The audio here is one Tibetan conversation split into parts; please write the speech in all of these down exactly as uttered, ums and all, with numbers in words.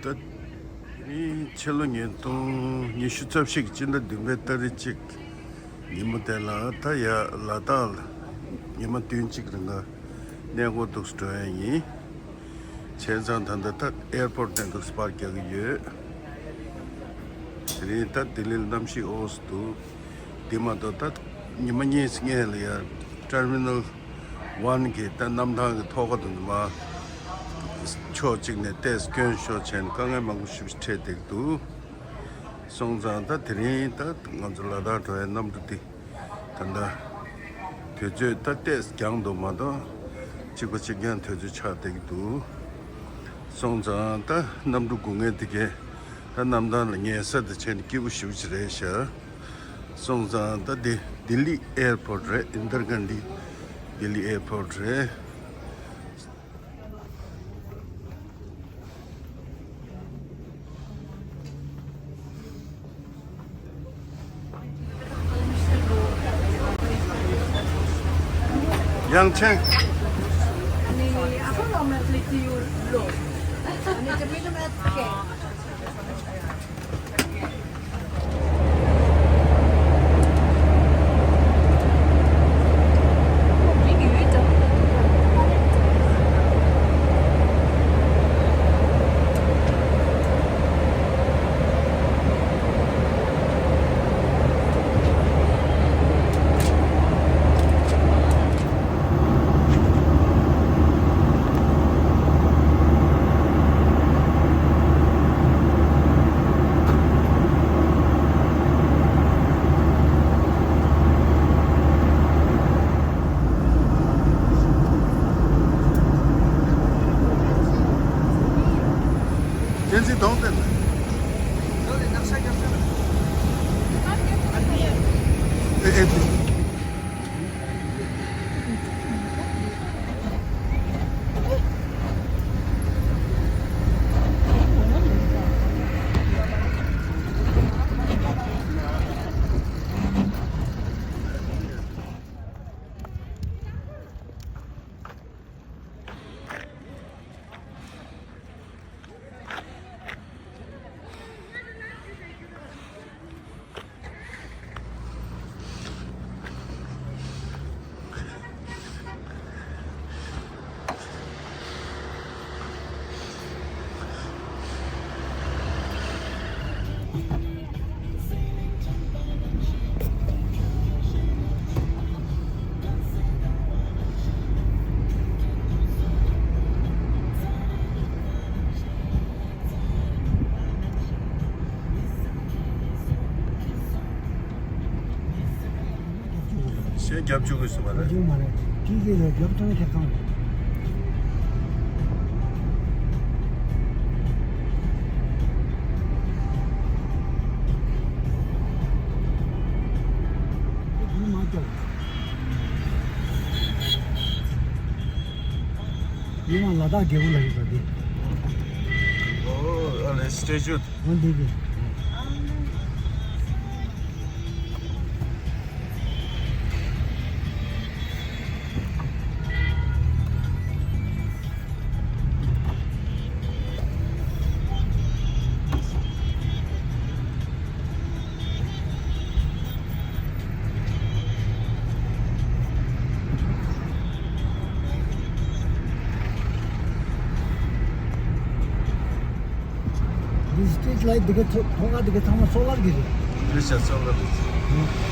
ད་ནི་ཕྱི་ལོ་ཉིས་སྟོང་ཉི་ཤུ་རྩ་བཞི་གི་སྤྱི་ཟླ་བདུན་པའི་ཏ་རིག་གཅིག་ཉིན་མོ་དེ་ལ་ད་ཡ་ལ་དྭགས་ལ་ཉི་མ་བདུན་གཅིག་རིང་ག་གནས་སྐོར་འདུག་སེ་འགྲོ་ཡ་ཡིན། བྱས་ཙང་ད་ལྟ་ད་ཨེར་པོར་ཊི་ནས་འདུག་སེ་པར་རྒྱག་གི་ཡོད། དེ་རིང་ད་ལྡི་ལི་ལ་གནམ་གཤིས་འོ་སི་འདུག་འདི་མ་གཏོགས་ད་ཉི་མ་གཉིས་སྔོན་ལ་ཡ་ཊར་མི་ནལ་ཝན་གྱི་ད་གནམ་ཐང་གི་ཐོག་ཁ་དུ་མ་ཕྱོགས་གཅིག་ནས་ཏོག་ཙམ་སྐྱོན་ཤོར་བྱས་ནས་དཀའ་ངལ་མང་པོ་ཞིག་འཕྲད་བསྡད་ཀྱི་འདུག་སོང་ཙང་ད་དེ་རིང་ད་ང་ཚོ་ལ་དྭགས་འགྲོ་ཡའི་གནམ་གྲུ་འདི་ད་ལྟ་དུས་ཚོད་ད་ཏོག་ཙམ་འགྱངས་འདུག་མ་གཏོགས་གཅིག་པ་གཅིག་རྐྱང་དུས་ཚོད་ཆགས་བསྡད་ཀྱི་འདུག་སོང་ཙང་ད་གནམ་གྲུ་སྒུག་མཁན་དེ་གས་ད་གནམ་ཐང་ལ་ཉལ་ས་དེ་བྱས་ནས་སྐྱིད་པོ་ཞེ་པོ་ཅིག་རེད་ཤག་སོང་ཙང་ད་འདི་ལྡི་ལི་ཨེར་པོར་ཊི་རེད། ཨིན་དར་གྷན་ཌི་ལྡི་ལི་ཨེར་པོར་ཊི་རེད། ཡང་ཆེན། ཅན་ཚི་གདོང་བསྟན། ཨེ་ཨེ་ཏི། ཞེས་རྒྱབ་བཅུག་དགོས་སུ་མ་རེད། རྒྱབ་བཅུག་མ་རེད། ཀི་ཀི་ལ་རྒྱབ་སྟངས་ཁྱེད་ཁང་། རྒྱུ་མ་རྒྱབ། ཡིན་ན་ལ་དྭགས་རྒྱལ་པོ་ལ་ཡོད་པ་འདི། ཨོ་ཨ་ལེ་སི་ཊེ་ཅུ། འོ་འདི་འདི། འདི་སི་ཊི་རི་ཊི་ལའི་ཊི་འདི་ག་ཐོག་ཐོག་ཁ་འདི་ག་ཚང་མ་སོ་ལར་གྱི་རེད། རེད་ཤག་སོ་ལར་རེད།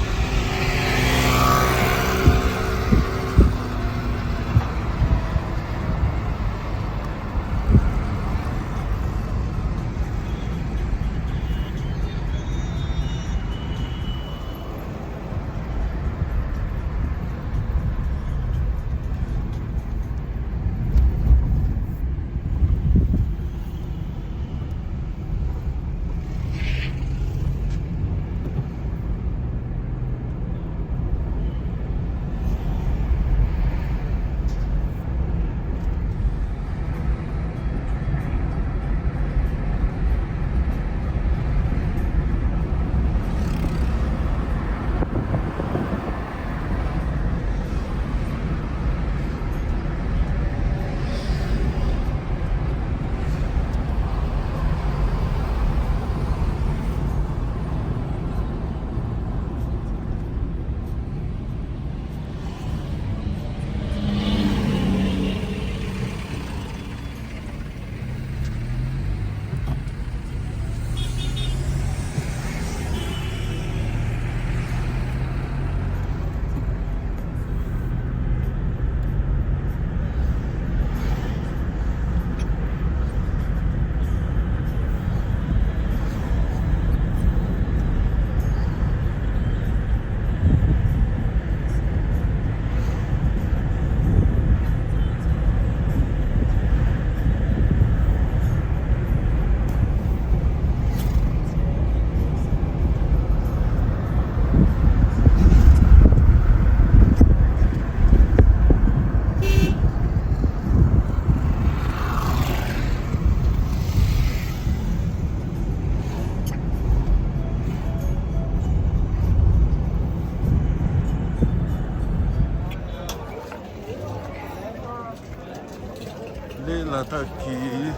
དེ་ལ་དྭགས་ཀྱི་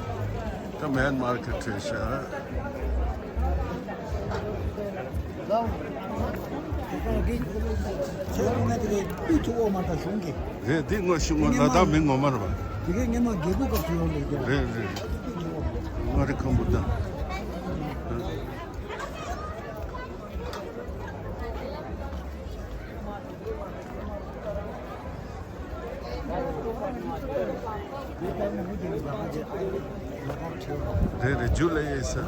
ད་མེན་མར་ཀེཊ་རེད་ཤག་རེད། འདི་ངོ་ཤེས་ངོ་། ལ་དྭགས་མི་ངོ་མ་རེད་པ། དེ་གའི་སྔན་མ་རྒྱལ་པོ་སྐབས་སུ་ཡོང་ལེ་རྒྱལ། རེད་རེད། མངའ་རིས་ཁམ་བུ་དང་། རེད་རེད། རྒྱུ་ལ་ཡེ་ས།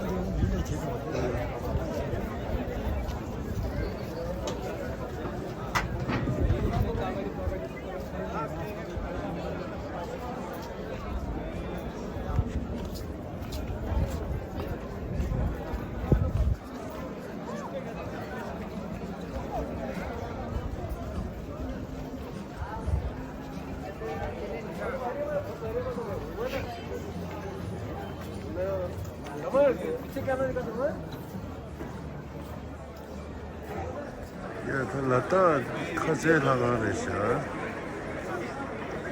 ཡ། ད་ལ་དྭགས་ཁ་ཆེའི་ལྷ་ཁང་རེད་ཤག་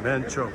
མེན་ཅོག་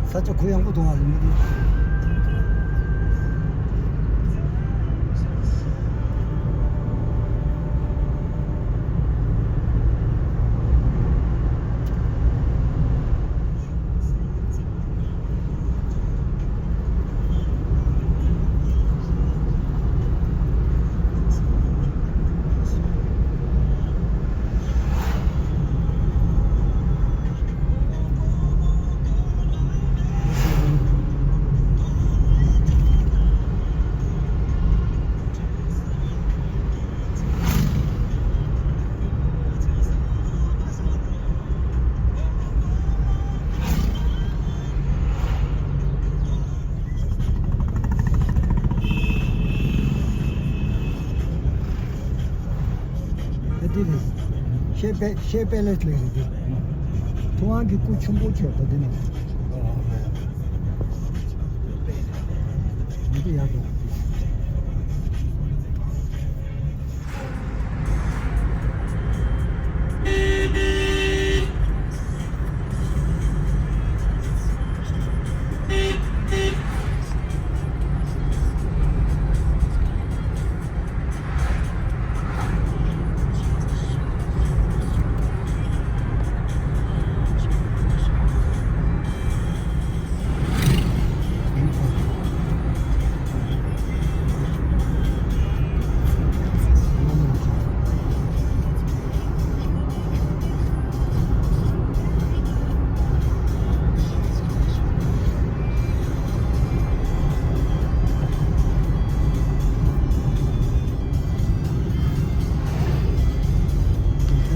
ས་ཆ་གུ་ཡངས་པོ་འདུག་ཨ་ལེ་མི་འདུག་ད་འདི་རེད། ཤེ་པེ་ཤེ་པེ་ལེ་སི་ལེ་རེད་འདི། ཐུབ་དབང་གི་སྐུ་ཆེན་པོ་བྱས་ད་འདི་ནང་། འདི་ཡག་འདུག་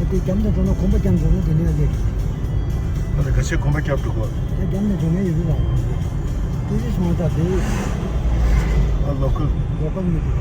ད་དེ་རྒྱབ་ནས་འགྲོ་ན་གོམ་པ་རྒྱབ་འགྲོ་ན་དེ་ནས་ལེགས། ཨ་ལ་ག་ཚོད་གོམ་པ་རྒྱབ་འགྲོ་དགོས། ད་རྒྱབ་ནས་འགྲོ་མཁན་ཡོད་རེད་ལ། ཏི་རིས་མ་ད་དེ། ཨ་ལོ་ཀལ། ལོ་ཀལ་མི་འདུག་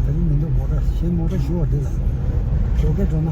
ད་རིང་མི་འདུག་མོ་ཊ་གཞན་མོ་ཊ་ཞུ་བ་འདི་ལ་ཞོགས་ཀས་འགྲོ་ན།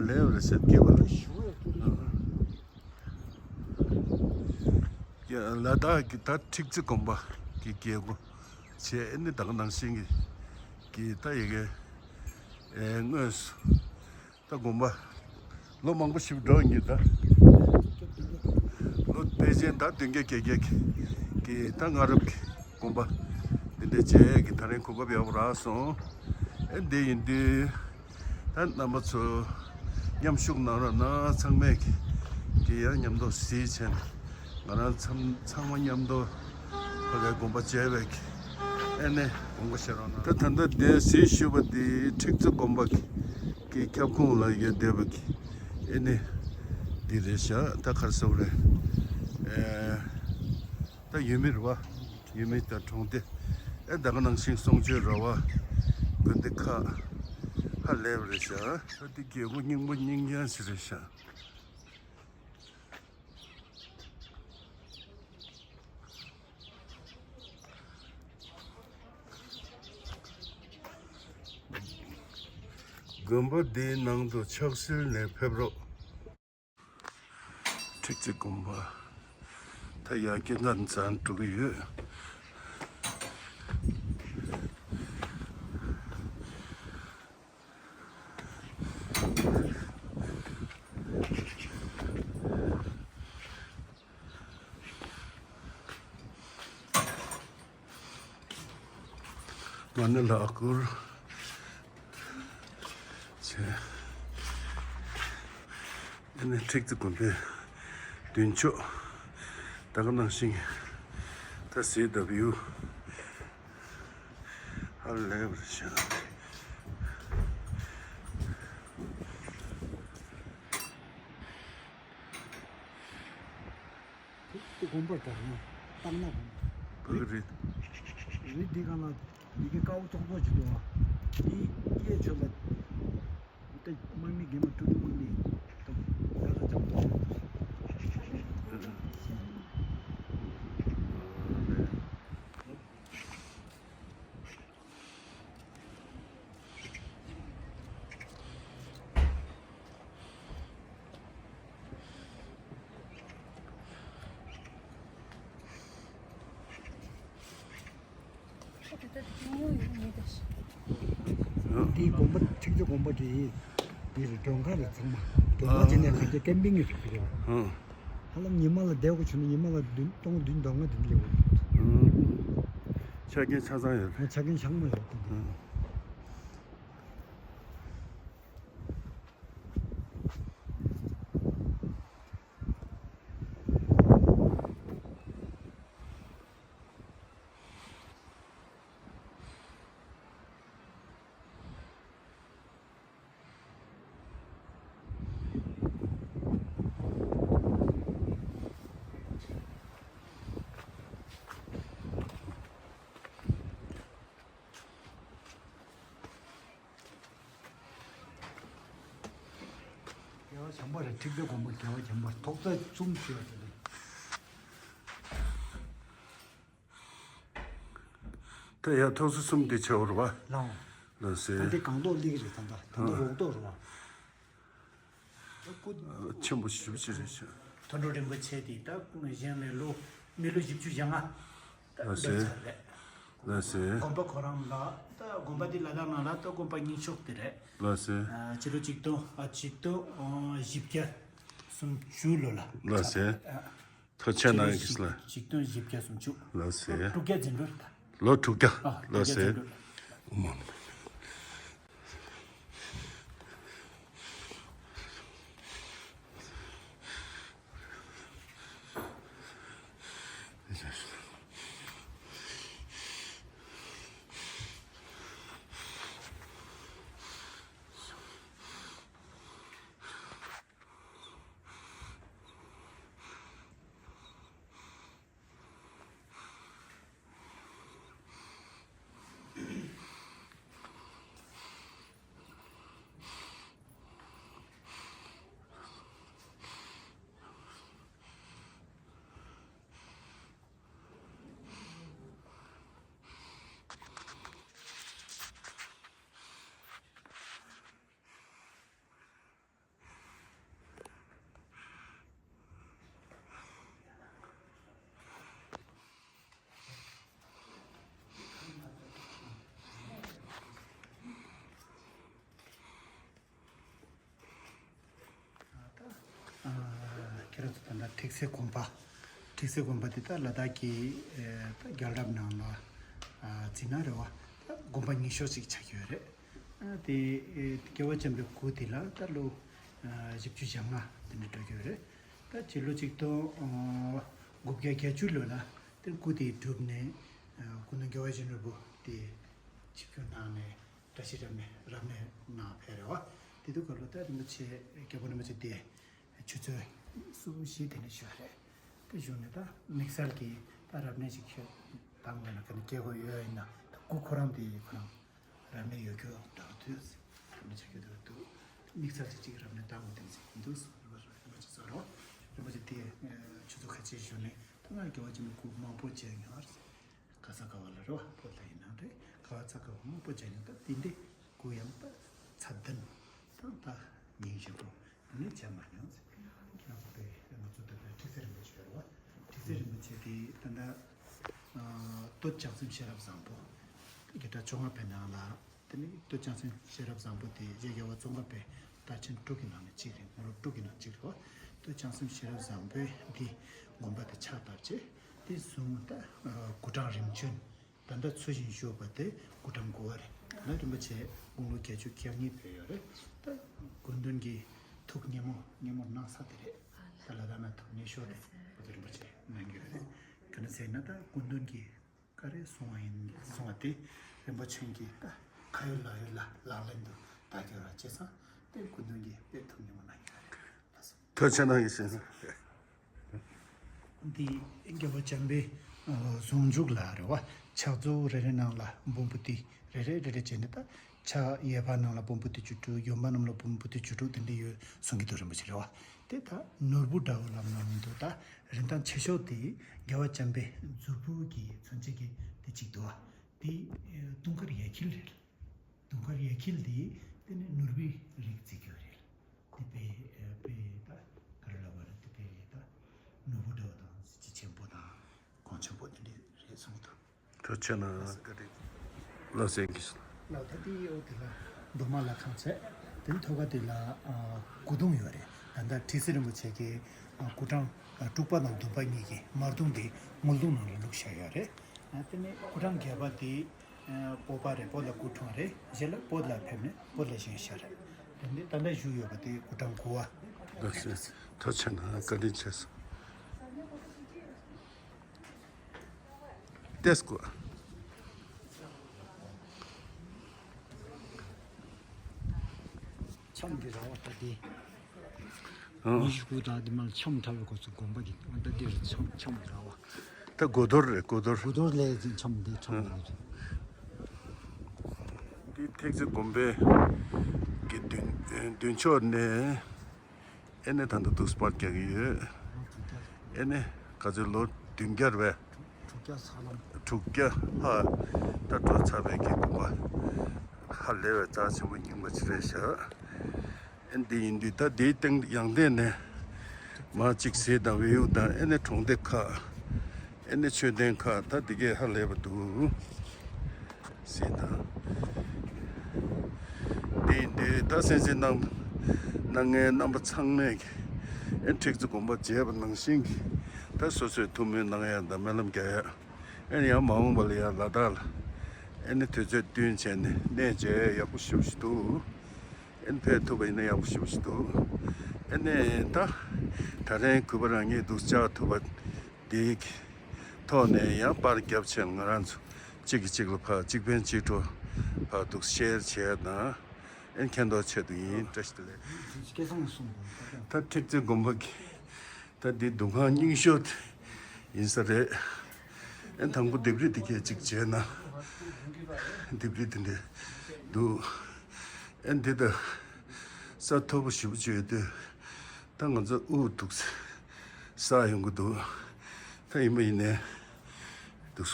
ལེའུ་རེ་ཟེར་སྐྱེ་བ་ལ། ཞུ་བའི་སྐད་ཆ་ཡ། ལ་དྭགས་ཀྱི་ད་ཁྲིག་རྩེ་དགོན་པ་གི་རྒྱལ་སྒོ་བྱས་ཨེ་ནི་ད་ག་ནང་བཞིན་གྱི་གི་ད་ཡི་གེ་ཨེ་དངོས་སུ་ད་དགོན་པ་ལོ་མང་པོ་ཞིག་འགྲོ་ཡིན་གྱི་ད་ལོ་ཕལ་ཆེར་ད་བདུན་བརྒྱ་བརྒྱད་བརྒྱ་གི་གི་ད་སྔ་རབས་ཀྱི་དགོན་པ་འདི་འདྲ་བྱས་ཀྱི་ད་རིང་གོ་སྐབས་ཡག་པོ་རག་སོང་། ཨེ་འདི་ཡིན་དུས། ད་རྣམ་པ་ཚོ་མཉམ་ཞུགས་གནང་རོགས་གནང་། ཚང་མས་ཀྱི་ཀྱི་ཡང་མཉམ་དུ་གཟིགས་བྱས་ནས་ང་རང་ཚང་ཚང་མ་མཉམ་དུ་ཕ་གའི་དགོན་པ་མཇལ་བའི་ཀྱི་ཨེ་ནས་དགོངས་པ་བཞེས་རོགས་གནང་། ད་ད་ལྟ་དེ་གཟིགས་ཞུས་པ་དེ་ཁྲིག་རྩེ་དགོན་པ་གི་ཀྱི་ཁྱབ་ཁོངས་ལ་ཡོད་བསྡད་པ་གི་ཨེ་ནས་འདི་རེད་ཤག་ད་ག་རེ་ཟེར་དགོས་རེད། ཨེ། ད་ཡུལ་མི་རེད་བ། ཡུལ་མི་དང་གྲོང་སྡེ། ཨེ་ད་ག་ནང་བཞིན་གསུང་ཆོས་ར་བ། དགོན་སྡེ་ཁག་ཧ་ལས་པ་རེད་ཤག་ད་འདི་རྒྱལ་སྒོ་རྙིང་པ་རྙིང་རྐྱང་ཞིག་རེད་ཤག་དགོན་པ་འདིའི་ནང་དུ་ཕྱག་བསིལ་ནས་ཕེབས་རོགས། ཁྲིག་རྩེ་དགོན་པ། ད་ཡར་སྐྱེད་ཀ་འཛིན་འགྲོ་གི་ཡོད། ང་ནི་ལྷག་སྐོར་བྱས། ཨ་ནི་ཁྲིག་རྩེ་དགོན་པའི་མདུན་ཅོག་ད་ག་ནང་བཞིན་ད་ཟེར་ལྟ་བུ་ཧ་ལས་པར་བྱུང་། དེ་དགོན་པར་དར་ན་སྟག་སྣ་དགོན་པ། བོད་ཀྱི་རི། རི་འདི་སྒང་ལ་ཡི་གེ་དཀར་པོ་ཏོག་ཏོག་ཅིག་འདུག་ཨ། འདི་གཡས་ཕྱོགས་ལ་ད་དམག་མི་རྒན་མོ་སྤྲུལ་སྐུ་དམག་མི་ད་ད་ལྟ་འཇམ་པོ། འདིའི་དགོན་པ་ཁྲིག་རྩེ་དགོན་པ་དེ་འདིར་མགྲོན་ཁང་རེད་ཚང་མ། མགྲོན་ཁང་བྱས་ནས་ག་རེ་ཀེམ་པིང་གི་རེད། ཧ་ལམ་ཉི་མ་ལ་བསྡད་དགོས་བྱུང་ན་ཉི་མ་ལ་བདུན་སྟོང་བདུན་སྟོང་ལྔ་དེ་འདྲ་ཡོད། ཆ་རྐྱེན་ཆ་ཚང་ཡོད་རེད། ཆ་རྐྱེན་ཆ་ཚང་ཡོད་དེ། རྒྱལ་བ་བྱམས་པ་རེད། ཁྲིག་རྩེ་དགོན་པ་རྒྱལ་བ་བྱམས་པ་ཐོག་རྩེག་གསུམ་ཞེས་པ་དེ་རེད། ད་ཡ་ཐོག་རྩེག་གསུམ་དེ་ཆེ་བ་རེད་བ། ལགས། ལགས་སེ། ད་འདི་སྒང་ཏོག་སླེབས་ཀྱི་རེད། ད་ལྟ་ད་ལྟ་ཨ་རོགས་ཏོག་རེད་བ། ཆེན་པོ་ཞེ་པོ་ཅིག་རེད་ཤག་མཐའ་འགྲོ་རིན་པོ་ཆེ་དེ་ད་གཞན་ལས་ལོ་མི་ལོ་བཞི་བཅུ་ཞེ་ལྔ་ད་ལགས་སེ། འགྲོ་ཚར་རེད། ལགས་སེ། དགོན་པ་ཁོ་རང་ལ་ད་དགོན་པ་འདི་ལ་དྭགས་ནང་ལ་ད་དགོན་པ་རྙིང་ཤོས་དེ་རེད། ལགས་སེ། ཨ་ཕྱི་ལོ་ཆིག་སྟོང་ཨ་ཆིག་སྟོང་ཨ་བཞི་བརྒྱ་སུམ་ཅུ་ལོ་ལ། ལགས་སེ། ཨ་ཐུགས་རྗེ་གནང་གིས་ལགས། ཆིག་སྟོང་བཞི་བརྒྱ་སུམ་ཅུ། ལགས་སེ། དྲུག་བརྒྱ་འཛིན་གྲྭ་རེད་ད། ལོ་དྲུག་བརྒྱ། ཨ་ལགས་སེ། དྲུག་བརྒྱ་འཛིན་གྲྭ། ཨོཾ། ཁྲིག་སེ་དགོན་པ། ཁྲིག་སེ་དགོན་པ་དེ་ད་ལ་དྭགས་ཀྱི་ཨེ་ད་རྒྱལ་རབས་ནང་ལ་ཨ་བརྩིས་ན་རེད་བ། ད་དགོན་པ་རྙིང་ཤོས་ཅིག་ཆགས་ཀྱི་ཡོད་རེད། ཨ་དེ་ཨེ་རྒྱལ་བ་བྱམས་པའི་སྐུ་དེ་ལ་ད་ལོ་ཨ་བཞི་བཅུ་ཞེ་ལྔ་དེ་འདྲ་འགྲོ་གི་ཡོད་རེད། ད་སྤྱི་ལོ་ཆིག་སྟོང་ཨ་དགུ་བརྒྱ་བརྒྱད་ཅུ་ལོ་ལ་དེ་སྐུ་དེ་གྲུབ་ནས་ཨ་སྐུ་མདུན་རྒྱལ་བ་ཡིད་བཞིན་ནོར་བུ་དེ་ཆིབས་བསྒྱུར་གནང་ནས་བཀྲ་ཤིས་རབ་གནས་རབ་གནས་གནང་ཕེབས་རེད་བ། དེ་དུས་སྐབས་ལ་ད་རིན་པོ་ཆེ་རྒྱལ་པོ་རིན་པོ་ཆེ་དེ། ཆུ་ཚོད་གསུམ་བཞི་དེ་འདྲ་བཞུགས་རེད། དེ་བཞུགས་ནས་ད་དམིགས་བསལ་གྱི་ད་རབ་གནས་ཤིག་ཤོད་བཏང་དགོས་ན་ག་ནས་སྐྱེ་དགོས་ཡོད་ཡིན་ན་ད་སྐུ་ཁོ་རང་དེ་ཁོ་རང་རབ་གནས་ཡོད་རྒྱུ་འདྲ་བོ་དུས་རབ་གནས་བྱེད་རྒྱུ་འདྲ་བོ་འདུག་དམིགས་བསལ་གྱི་ཅིག་རབ་གནས་བཏང་དགོས་དེ་འདྲ་ཞིག་འདུག་རིན་པོ་ཆེ་ཚོ་རོ། རིན་པོ་ཆེ་དེ་ཆུ་ཚོད་ཁ་ཤས་བཞུགས་ནས་ད་ང་རྒྱལ་བ་ཆེན་པོའི་སྐུ་མང་པོ་མཇལ་མྱོང་རེད། ག་ས་ག་བ་ལ་རེད་བ། བོད་ལ་ཡིན་ན་རེད། ག་བ་ས་ག་བ་མང་པོ་མཇལ་མྱོང་། ད་དེ་འདྲའི་སྐུ་ཡང་ད་ཚད་ལྡན་དང་ད་སྙིང་རྗེ་པོ་ནི་མཇལ་མ་མྱོང་། ཁྱེད་རང་ཚོ་དཔེ་ང་ཚོ་ད་དཔེ་ཁྲིག་སེ་རིན་པོ་ཆེ་རེད་བ། ཁྲིག་སེ་རིན་པོ་ཆེ་དེ་ད་ལྟ་ཨ་སྟོད་བྱང་སེམས་ཤེས་རབ་བཟང་པོ་བརྒྱ་ཕྲག་བཅོ་ལྔ་པའི་ནང་ལ། དེ་ནས་སྟོད་བྱང་སེམས་ཤེས་རབ་བཟང་པོ་དེ་རྗེ་རྒྱལ་བ་ཙོང་ཁ་པའི་དར་ཆེན་དྲུག་གི་ནང་ནས་གཅིག་རེད། དངོས་གྲུབ་དྲུག་གི་ནང་གཅིག་རེད་བ། སྟོད་བྱང་སེམས་ཤེས་རབ་བཟང་པོས་འདི་དགོན་པ་དེ་ཕྱག་བཏབ་བྱས། དེ་བཟུང་ད་ཨ་སྐུ་ཕྲེང་རིམ་བྱོན་ད་ལྟ་འཚོ་བཞིན་བཞུགས་པ་དེ་སྐུ་ཕྲེང་དགུ་བ་རེད། ད་རིན་པོ་ཆེ་དགུང་ལོ་བརྒྱད་ཅུ་གྱ་གཉིས་ཕེབས་ཡོད་རེད། ད་སྐུ་མདུན་གྱི་ཐུགས་མཉེས་མོ་མཉེས་མོ་གནང་ས་དེ་རེད། ད་ལ་དྭགས་ན་ཐུགས་མཉེས་ཤོས་དེ་ཁོ་ཚོ་རིན་པོ་ཆེ་གནང་གི་ཡོད་རེད། ག་ནས་ཟེར་ན་ད་སྐུ་མདུན་གྱི་ག་རེ་གསུང་བ་ཡིན་གསུང་བ་དེ་རིན་པོ་ཆེ་གིས་ད་ཁ་ཡོད་ལག་ཡོད་ལ་ལག་ལེན་དུ་བསྟར་གྱི་ཡོད་ར། བྱས་ཙང་དེ་སྐུ་མདུན་གྱིས་དཔེ་ཐུགས་མཉེས་མོ་གནང་གི་ཡོད་རེད། ལགས་སོ། ཐུགས་རྗེ་གནང་ཡིན་ཟེར། འདི་རྒྱལ་བ་བྱམས་པའི་ཨ་གཟུངས་འཇུག་ལ་རེད་བ། ཕྱག་མཛོད་རེ་རེ་ནང་ལ་འབུམ་པོ་ཏི་རེ་རེ་རེ་རེ་བྱས་ནས་ད་ཕྱག་གཡས་པ་ནང་ལ་འབུམ་པོ་ཏི་བཅུ་དྲུག་གཡོན་པ་རྣམས་ལ་འབུམ་པོ་ཏི་བཅུ་དྲུག་དེ་འདྲ་ཡོད་གསུང་གི་འདུག་རིན་པོ་ཆེ་རེད་བ། དེ་ད་ནོར་བུ་འདྲ་བོ་ལབ་ན་མི་འདུག་ད་རིན་ཐང་ཆེ་ཤོས་དེ་རྒྱལ་བ་བྱམས་པའི་མཛོད་སྤུ་གི་མཚོན་བྱེད་ཀྱི་དེ་གཅིག་འདུག་བ། དེ་ཨ་དུང་དཀར་ཡ་ཁྱིལ་རེད། དུང་དཀར་ཡ་ཁྱིལ་དེ་དེ་ནི་ནོར་བུའི་རིགས་བརྩི་གི་ཡོད་རེད། དེ་དཔེ་ཨ་དཔེ་ད་ག་རེ་ལབ་པ་རེད། དེ་དཔེ་ད་ནོར་བུ་འདྲ་བོ་དང་གཟི་བརྗིད་ཆེན་པོ་དང་གོང་ཆེན་པོ་དེ་འདྲ་རེད་གསུངས་འདུག་ཐུགས་རྗེ་གནང་། བཀའ་དྲིན། ལགས་སོ། ལགས་དེ་དེའི་འོག་དེ་ལ་འབྲོག་མ་ལྷ་ཁང་བྱས། དེ་ནས་ཐོག་ཁ་དེ་ལ་ཨ་སྐུ་གདུང་ཡོད་རེད། ད་ལྟ་ཁྲི་སྲིད་རིན་པོ་ཆེ་གི་ཨ་སྐུ་ཕྲེང་ཨ་དྲུག་པ་དང་བདུན་པ་གཉིས་ཀྱི་དམར་གདུང་དེ་དངུལ་གདུང་ནང་ལ་བླུགས་བཞག་ཡོད་རེད། ཨ་དེ་ནས་སྐུ་ཕྲེང་བརྒྱད་པ་དེ་ཨ་བོད་པ་རེད། བོད་ལ་སྐུ་འཁྲུངས་རེད། རྗེས་ལ་བོད་ལ་ཕེབས་ནས་བོད་ལ་བཞེངས་བཞག་རེད། དེ་ནས་ད་ལྟ་བཞུགས་ཡོད་པ་དེ་སྐུ་ཕྲེང་དགུ་བ། ལགས་སོ། ཐུགས་རྗེ་གནང་། བཀའ་དྲིན་ཆེ་སོང་། ཏེས་ཀོ། འཆམ་གྱི་ར་བ་ད་དེ། ཨང་། ཉི་ཤུ་དགུ་དང་དེ་མར་འཆམ་འཁྲབ་པའི་སྐོར་ཚོ་དགོན་པ་གི་ཨང་ད་དེ་རུ་འཆམ་འཆམ་གྱི་ར་བ། ད་གོ་དོར་རེད། གོ་དོར། གོ་དོར་ལས་ཀྱི་འཆམ་དེ་འཆམ་གྱི་རེད། འདི་ཐེག་ཆེན་དགོན་པའི་གི་མདུན་མདུན་ཕྱོགས་ནས། ཨེ་ནས་ད་ལྟ་དུ་སྤར་རྒྱག་གི་ཡོད། ཨེ་ནས་ག་ཚོད་ལོ་བདུན་བརྒྱ་རེད་པས། དྲུག་བརྒྱ་ཧ་ལམ། དྲུག་བརྒྱ་ལྷག་ད་འགྲོ་ཚར་བའི་གི་དགོན་པ་ཧ་ལས་པའི་རྩ་ཆེན་པོ་རྙིང་པ་ཅིག་རེད་ཤག་ཨེ་འདི་ཡིན་དུས་ད་འདིའི་སྟེང་ཡང་སྟེང་ནས་མ་གཅིག་ཟས་དང་བེའུ་དང་ཨེ་ནས་གྲོང་སྡེ་ཁག་ཨེ་ནས་མཆོད་རྟེན་ཁག་ད་འདི་གས་ཧ་ལས་པ་འདུག་ཟེར་དང་། འདི་འདི་ད་སེམས་ཅན་རྣམས་སྣང་མཁན་རྣམ་པ་ཚང་མས་ཀྱི་ཨེ་ཁྲིག་ཙི་དགོན་པ་མཇལ་བ་ནང་བཞིན་གྱི་ད་སོ་སོའི་ཐུགས་སྨོན་གནང་ཡ་དང་སྨོན་ལམ་རྒྱག་ཡ་ཨེ་ཡང་མ་འོངས་པ་ལ་ཡང་ལ་དྭགས་ལ་ཨེ་ནི་དུས་ཚོད་བསྟུན་བྱས་ནས་གནས་མཇལ་ཡ་ཡག་པོ་ཞེ་པོ་ཞིག་འདུག་ཨེ་ནི་ཕེབས་ཐུབ་པ་ཡིན་ན་ཡག་པོ་ཞེ་པོ་ཞིག་འདུག་ཨེ་ནི་ད་ད་རིང་གུས་པ་རང་ཉིད་འདུག་བཅར་ཐུབ་པ། འདིའི་ཐོག་ནས་ཡང་པར་རྒྱབ་བྱས་ང་རང་ཚོ་གཅིག་གིས་གཅིག་ལ་ཕར་གཅིག་ཕན་གཅིག་གྲོགས་ཕར་འདུག་ཤེར་བྱས་དང་ཨེ་མཁྱེན་རྟོགས་ཆེད་དུ་ཡིན། བཀྲ་ཤིས་བདེ་ལེགས། སྐལ་བཟང་གསུངས་དགོས་ད། ད་ཁྲིག་ཙེ་དགོན་པ་གི་ད་འདི་འདུ་ཁང་རྙིང་ཤོས་ཡིན་ས་རེད། ཨེ་དང་པོ་ལྡེབས་རིས་འདི་གས་གཅིག་བྱས་ན་ལྡེབས་རིས་འདི་འདྲས་འདུག་ཨེ་འདི་ད་ས་མཐོ་པོ་ཞེ་པོ་ཅིག་ཡོད་དུས། ད་ང་ཚོ་དབུགས་འདུག་ས་ཡོང་གི་འདུག་ད་ཡིན་པ་ཡིན་ནའི་འདུག་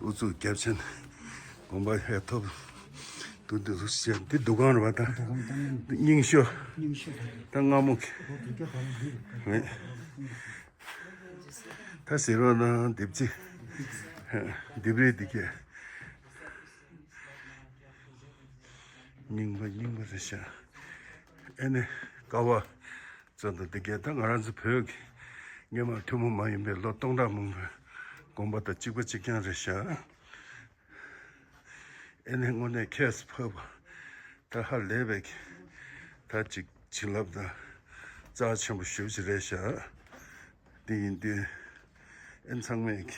ཨུ་ཚུགས་རྒྱབ་ཆེན་དགོན་པ་ཧེ་ཐོབ་འདུག་འདུག་ཟེར། འདི་འདུ་ཁང་རེད་པ། ད་རྙིང་ཤོས་ད་སྔ་མོ་གི་ད་ཟེར་བ་ན་འདེབས་རྩི་འདེབས་རེས་འདི་གས་རྙིང་པ་རྙིང་པ་རེད་ཤག་ཨེ་ནི་ཀ་བ། ཙོ་ད་འདི་གས་ད་ང་རང་ཚོ་བོད་ཀྱི་ སྔོན་མ་ཐུན་མོང་མ་ཡིན་པའི་ལོ་སྟོང་ཕྲག་མང་པོའི་དགོན་པ་དང་གཅིག་པ་གཅིག་རྐྱང་རེད་ཤག་ཨེ་ནས་དངོས་གནས་ཁྱད་དུ་འཕགས་པ་ད་ཧ་ལས་པའི་ད་ཅིག་བྱིན་རླབས་དང་རྩ་ཆེན་པོ་ཞེ་པོ་ཅིག་རེད་ཤག་དེ་ཡིན་དུས་ཨེ་ཚང་མས་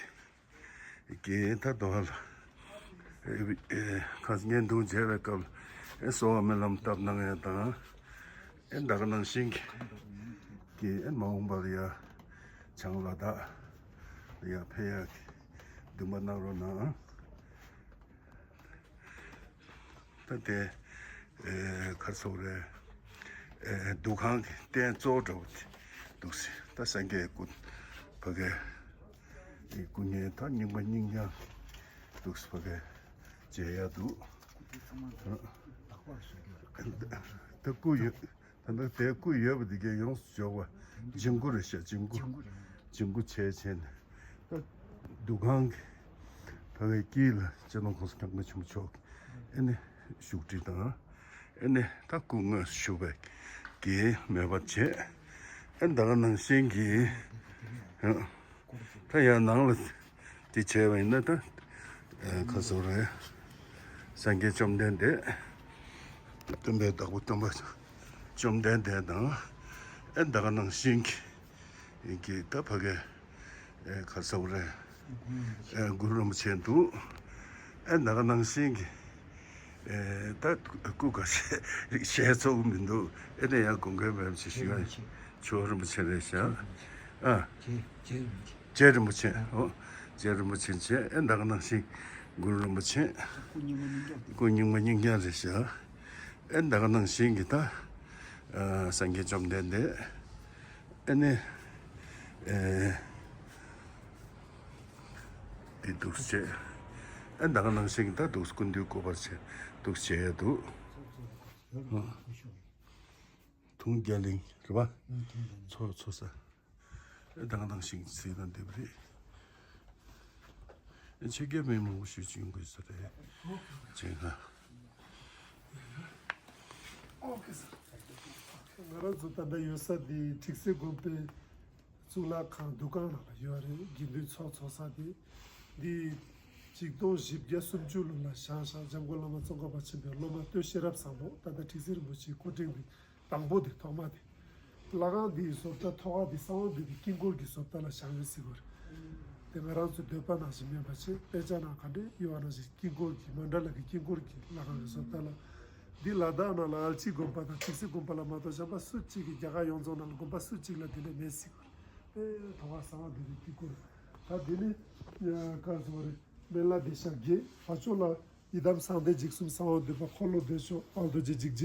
ཀྱི་ད་དོ་ཧ་ལ་ཁ་བརྙན་ཐུང་མཇལ་བའི་སྐབས་ཨེ་གསོལ་བ་སྨོན་ལམ་བཏབ་གནང་ཡ་དང་ཨེ་ད་ག་ནང་བཞིན་གྱི་ཨེ་མ་འོངས་པར་ཡ་བྱང་ལ་དྭགས་ལ་ཡ་ཕེབས་ཡ་གི་འདུན་པ་གནང་རོགས་གནང་། ད་དེ་ཨེ་ག་རེ་ཟེར་དགོས་རེད། ཨེ་འདུ་ཁང་གི་རྟེན་གཙོ་བོ་འདྲ་བོ་དེ་འདུག་སེ་ད་སངས་རྒྱས་སྐུ་ཕ་གའི་སྐུ་བརྙན་ད་རྙིང་པ་རྙིང་རྐྱང་འདུག་སེ་ཕ་གའི་མཇལ་ཡ་འདུག་ད་སྐུ་ཡོད། ད་ལྟ་དེ་སྐུ་ཡོད་པ་འདི་གའི་ཡོངས་སུ་འཇོག་པ་འཇིམ་སྐུ་རེད་ཤག་འཇིམ་སྐུ་འཇིམ་སྐུ་བྱས་བྱས་ནས་ད་འདུ་ཁང་གི་ཕ་གའི་དཀྱིལ་ལ་སྤྱི་ནོར་༸གོང་ས་༸སྐྱབས་མགོན་ཆེན་པོ་མཆོག་གི་ཨེ་ནི་བཞུགས་ཁྲི་དང་ཨེ་ནི་ད་སྐུ་དངོས་སུ་བཞུགས་པའི་གི་མོས་པ་བྱས་ཨེ་ད་ག་ནང་བཞིན་གྱི་ད་ཡང་ནང་ལ་དེ་བྱས་པ་ཡིན་ན་ད་ཨེ་ཁ་སོ་རེད། སངས་རྒྱས་བཅོམ་ལྡན་འདས་སྟོན་པའི་བདག་པོ་སྟོན་པ་བཅོམ་ལྡན་འདས་དང་ཨེ་ད་ག་ནང་བཞིན་གྱི་གི་ད་ཕ་གའི་ཨེ་ག་ཟེར་དགོས་རེད། ཨེ་གུ་རུ་རིན་པོ་ཆེ་འདུག་ཨེ་ད་ག་ནང་བཞིན་གྱི་ཨེ་ད་སྐུ་ག་ཞལ་ཞལ་ཚོགས་མི་འདུག་ཨེ་ད་ཡང་དགོངས་འགལ་མེད་པ་ཞིག་ཞུ་ཡ་ཆོས་རིན་པོ་ཆེ་རེད་ཤག་ཨ་རྗེ་རིན་པོ་ཆེ་ཨོ་རྗེ་རིན་པོ་ཆེ་བྱས་ཨེ་ད་ག་ནང་བཞིན་གུ་རུ་རིན་པོ་ཆེ་སྐུ་རྙིང་མ་རྙིང་རྐྱང་རེད་ཤག་ཨེ་ད་ག་ནང་བཞིན་གྱི་ད་ཨ་སངས་རྒྱས་བཅོམ་ལྡན་འདས། ཨ་ནི། ཨེ། འདི་འདུག་སེ་བྱས། ཨ་ད་ག་ནང་བཞིན་ད་འདུག་སེ་སྐུ་མདུན་སྐུ་པར་བྱས་འདུག་སེ་བྱས་ཡ་འདུག་ཐུང་རྒྱ་གླིང་རེད་པ། ཚོ་ཚོ་ས། ཨ་ད་ག་ནང་བཞིན་ཟེར་ན་འདི་པ་རེད། ཨ་ཆེ་རྒྱ་མི་མང་པོ་ཞིག་བྱུང་དགོས་ས་རེད། བྱས་ན། ང་རང་ཚོ་ད་ལྟ་ཡོད་ས་འདི་ཁྲིག་སེ་དགོན་པའི་གཙུག་ལག་ཁང་འདུ་ཁང་ནང་ལ་ཡོད་རེད། དགེ་འདུན་ཚོགས་འཚོགས་ས་དེ། འདི་ཆིག་སྟོང་བཞི་བརྒྱ་སུམ་ཅུ་ལོ་ལ་བཞེངས་ཤག་འཇམ་མགོན་བླ་མ་ཙོང་ཁ་པ་ཆེན་པོའི་སློབ་མ་སྟོད་ཤེས་རབ་བཟང་པོ་ད་ལྟ་ཁྲིག་སེ་རིན་པོ་ཆེའི་སྐུ་ཕྲེང་དེ་དང་པོ་དེ་ཐོག་མ་དེ། ལྷ་ཁང་འདིའི་བཟོ་ལྟ་ཐོག་ཁ་འདི་གསང་བ་འདུས་པའི་དཀྱིལ་འཁོར་གྱི་བཟོ་ལྟ་ལ་བཞེངས་ཡོད་ཟེར་གྱི་ཡོད་རེད། དེ་ང་རང་ཚོའི་འདོད་པ་ནང་བཞིན་མིན་པ་བྱས་དཔེ་ཆ་ནང་ག་འདྲས་ཡོད་པ་ནང་བཞིན་དཀྱིལ་འཁོར་གྱི་མཎྜལ་གྱི་དཀྱིལ་འཁོར་གྱི་ལྷ་ཁང་གི་བཟོ་ལྟ་ལ། འདི་ལ་དྭགས་ནང་ལ་ཨལ་ཅི་དགོན་པ་དང་ཁྲིག་སེ་དགོན་པ་ལ་མ་གཏོགས་གཞན་པ་སུ་གཅིག་གིས་རྒྱ་གར་ཡོངས་རྫོགས་ནང་ལ་དགོན་པ་སུ་གཅིག་ལ་འདི་འདྲ་མེད་ཟེར་གྱི་ཡོད་རེད། ཨེ་ཐོག་ཁ་གསང་བ་འདུས་པའི་དཀྱིལ་འཁོར། ད་འདི་ནི་ག་རེ་ཟེར་དགོས་རེད། སྨན་བླ་བདེ་གཤེགས་བརྒྱད། ཕར་ཕྱོགས་ལ་ཡི་དམ་གསང་བདེ་འཇིགས་གསུམ་གསང་བ་འདུས་པ་འཁོར་ལོ་བདེ་མཆོག་དཔལ་རྡོ་རྗེ་འཇིགས་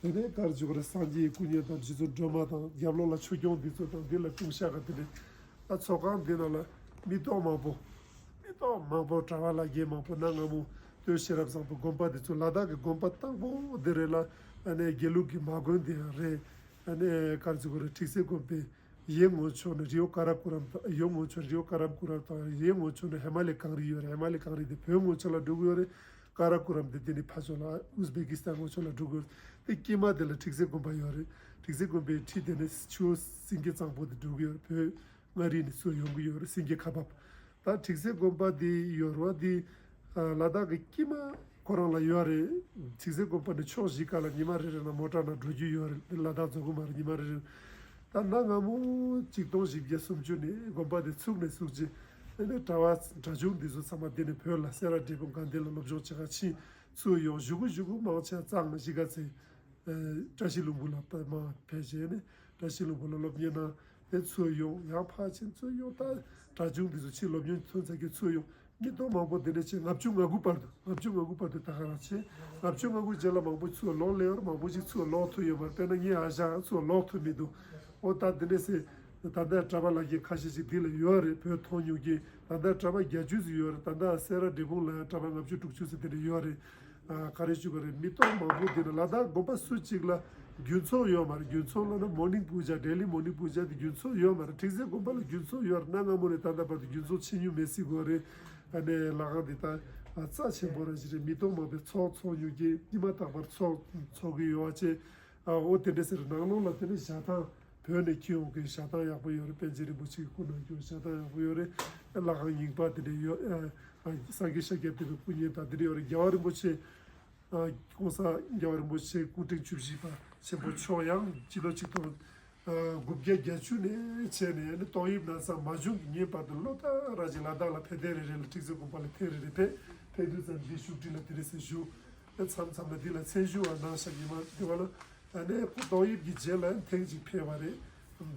བྱེད། དེ་ནས་ག་རེ་ཟེར་དགོས་རེད། སངས་རྒྱས་ཀྱི་སྐུ་བརྙན་དང་རྗེ་བཙུན་སྒྲོལ་མ་དང་རྒྱབ་ལོགས་ལ་ཆོས་སྐྱོང་འདི་ཚོ་དང་འདི་ལ་ལྟུང་བཤགས་ག་དེ་ནས་ད་ཚོགས་ཁང་འདི་ནང་ལ་མི་ཐོག་མང་པོ་མི་ཐོག་མང་པོ་གྲྭ་པ་ལྷ་རྒན་མང་པོ་གནའ་སྔ་མོ་སྟོད་ཤེས་རབ་བཟང་པོའི་དགོན་པ་འདི་ཚོ་ལ་དྭགས་ཀྱི་དགོན་པ་དང་པོ་འདི་རེད་ལ། ཨ་ནས་དགེ་ལུགས་ཀྱི་མ་དགོན་འདི་ཡང་རེད། ཨ་ནས་ག་རེ་ཟེར་དགོས་རེད། ཁྲིག་སེ་དགོན་པའི་གཡས་ངོས་ཕྱོགས་ནས་རི་བོ་ཀ་ར་ཀུ་རམ་དང་། གཡོན་ངོས་ཕྱོགས་རི་བོ་ཀ་ར་ཀུ་རམ་དང་། གཡས་ངོས་ཕྱོགས་ནས་ཧི་མ་ལའི་གངས་རི་ཡོད་རེད། ཧི་མ་ལའི་གངས་རི་དེ་བོད་ངོས་ཕྱོགས་ལ་འགྲོ་གི་ཡོད་རེད། ཀ་ར་ཀུ་རམ་དེ་དེ་ནི་ཕར་ཕྱོགས་ལ་ཨུ་ཛི་བེ་ཀི་སི་ཐན་ངོས་ཕྱོགས་ལ་འགྲོ་གི་ཡོད་རེད། དེ་དཀྱིལ་མ་དེ་ལ་ཁྲིག་སེ་དགོན་པ་ཡོད་རེད། ཁྲིག་སེ་དགོན་པའི་ཁྲི་དེ་ནས་ཆུ་བོ་སེང་གེ་གཙང་པོ་དེ་འགྲོ་གི་ཡོད་རེད། བོད་མངའ་རིས་ནས་ཚུར་ཡོང་གི་ཡོད་རེད། སེང་གེ་ཁ་འབབ། ད་ཁྲིག་སེ་དགོན་པ་འདི་ཡོད་རེད་པ། འདི་ལ་དྭགས་ཀྱི་དཀྱིལ་མ་ཁོ་རང་ལ་ཡོད་རེད། ཁྲིག་སེ་དགོན་པ་ནི་ཕྱོགས་བཞི་ཀ་ལ་ཉི་མ་རེ་རེ་ལ་མོ་ཊ་ནང་འགྲོ་རྒྱུ་ཡོད་རེད། ལ་དྭགས་རྫོང་ཁོངས་མ་རེད། ཉི་མ་རེ་རེ། ད་གནའ་སྔ་མོ་ཆིག་སྟོང་བཞི་བརྒྱ་སུམ་ཅུ་ནས་དགོན་པ་དེ་ཚུགས་ནས་ཚུགས་རྗེས་ཨ་ནི་གྲྭ་པ་གྲྭ་ཆུང་འདི་ཚོ་ཚང་མ་དེ་ནས་བོད་ལ་སེ་ར་འབྲས་སྤུངས་དགའ་ལྡན་ལ་སློབ་སྦྱོང་བྱེད་ག་ཕྱིན་ཚུར་ཡོང་། གཞུག་གུ་གཞུག་གུ་མང་ཆེ་གཙང་གཞིས་ཀ་རྩེ། བཀྲ་ཤིས་ལྷུན་པོ་ལ་པདྨ་ཕེབས་བྱས་ནས་བཀྲ་ཤིས་ལྷུན་པོ་ལ་སློབ་གཉེར་གནང་། དེ་ཚུར་ཡོང་། ཡང་ཕར་ཕྱིན་ཚུར་ཡོང་། ད་གྲྭ་ཆུང་འདི་ཚོ་ཕྱིན་སློབ་གཉེར་ཐོན་ཚར་གྱི་ཚུར་ཡོང་། མི་ཐོག་མང་པོ་འདི་འདྲ་བྱས། ལྔ་བཅུ་ང་དགུ་བར་དུ། ལྔ་བཅུ་ང་དགུ་བར་དུ་ད་ག་རང་བྱས། ལྔ་བཅུ་ང་དགུ་རྗེས་ལ་མང་པོ་ཚུར་ལོག་སླེབས་ཡོད་རེད། མང་པོ་ཞིག་ཚུར་ལོག་ཐུབ་ཡོད་མ་རེད། དཔེར་ན་ངས་ཨ་ཞང་ཚུར་ལོག་ཐུབ་མི་འདུག་ཨོ་ད་འདི་འདྲ་ཟེར། ད་ལྟ་གྲྭ་པ་ལྷ་རྒན་ཁ་ཤས་ཤིག་འདི་ལ་ཡོད་རེད། བོད་མཐོང་མྱོང་མཁན། ད་ལྟ་གྲྭ་པ་བརྒྱད་ཅུ་ཙམ་ཡོད་རེད། ད་ལྟ་སེ་ར་འབྲས་སྤུངས་ལ་ཡང་གྲྭ་པ་ལྔ་བཅུ་དྲུག་ཅུ་ཙམ་འདི་འདྲ་ཡོད་རེད། ཨ་ག་རེ་ཞུ་དགོས་རེད། མི་སྟོང་མང་པོ་འདི་ལ་ལ་དྭགས་དགོན་པ་སུ་གཅིག་ལ་རྒྱུན་ཚོགས་ཡོད་མ་རེད། རྒྱུན་ཚོགས་ལབ་ན་མོར་ནིང་པུ་ཇ། ཌེ་ལི་མོར་ནིང་པུ་ཇ་དེ་རྒྱུན་ཚོགས་ཡོད་མ་རེད། ཁྲིག་སེ་དགོན་པ་ལ་རྒྱུན་ཚོགས་ཡོད་རེད། གནའ་སྔ་མོ་ནས་ད་ལྟ་བར་དུ་རྒྱུན་ཚོགས་ཕྱིན་མྱོང་མེད་ཟེར་དགོས་རེད། ཨ་ནས་ལྷ་ཁང་འདི་ད་རྩ་ཆེན་པོ་རང་ཞིག་རེད། མི་སྟོང་མང་པོས་ཚོགས་འཚོགས་མྱོང་མཁན། ཉི་མ་རྟག་པར་ཚོགས་འཚོགས་ཀྱི་ཡོད་པ་བྱས། ཨ་འོ་དེ་འདྲ་ཟེར། ནང་ལོགས་ལ་དེ་ནས་ཞལ་ཐང་ བོད་ནས་འཁྱེར་ཡོང་མཁན་ཞལ་ཐང་ཡག་པོ་ཡོད་རེད། པཎ་ཆེན་རིན་པོ་ཆེ་གི་སྐུ་ནང་འཁྱེར་ཞལ་ཐང་ཡག་པོ་ཡོད་རེད། ལྷ་ཁང་རྙིང་པ་དེ་འདྲ་ཡོད། ཨ་ཨ་སངས་རྒྱས་ཤཱཀྱ་ཐུབ་པའི་སྐུ་བརྙན་དང་དེ་འདྲ་ཡོད་རེད། རྒྱལ་བ་རིན་པོ་ཆེ་ཨ་༸གོང་ས་རྒྱལ་བ་རིན་པོ་ཆེ་སྐུ་ཕྲེང་བཅུ་བཞི་པ་ཆེན་པོ་མཆོག་ཡང་སྤྱི་ལོ་ཆིག་སྟོང་ཨ་དགུ་བརྒྱ་བརྒྱད་ཅུ་ནས་བྱས་ནས་ནི་ཏོག་དབྱིབས་ན་ཚ་མ་བྱུང་གི་སྔོན་བར་དུ་ལོ་ལྟར་ར་ཅིག་ལ་དྭགས་ལ་ཕེབས་ཐེངས་རེ་རེ་ལ་ཁྲིག་རྩེ་དགོན་པ་ལ་ཐེངས་རེ་རེ་ཕེབས། ཕེབས་དུས་ཙམ་འདི་བཞུགས་ཁྲི་ལ་དེ་རེ་ཟེར་བཞུགས། མཚམས་མཚམས་ལ་འདི་ལ་མཚན་ཞུ་བ་གནང་ཤག་ཉི་མ་དེ་བ་ལ། ཨ་ནི་ཏོག་དབྱིབས་ཀྱི་རྗེས་ལ་ཐེངས་གཅིག་ཕེབས་པ་རེད།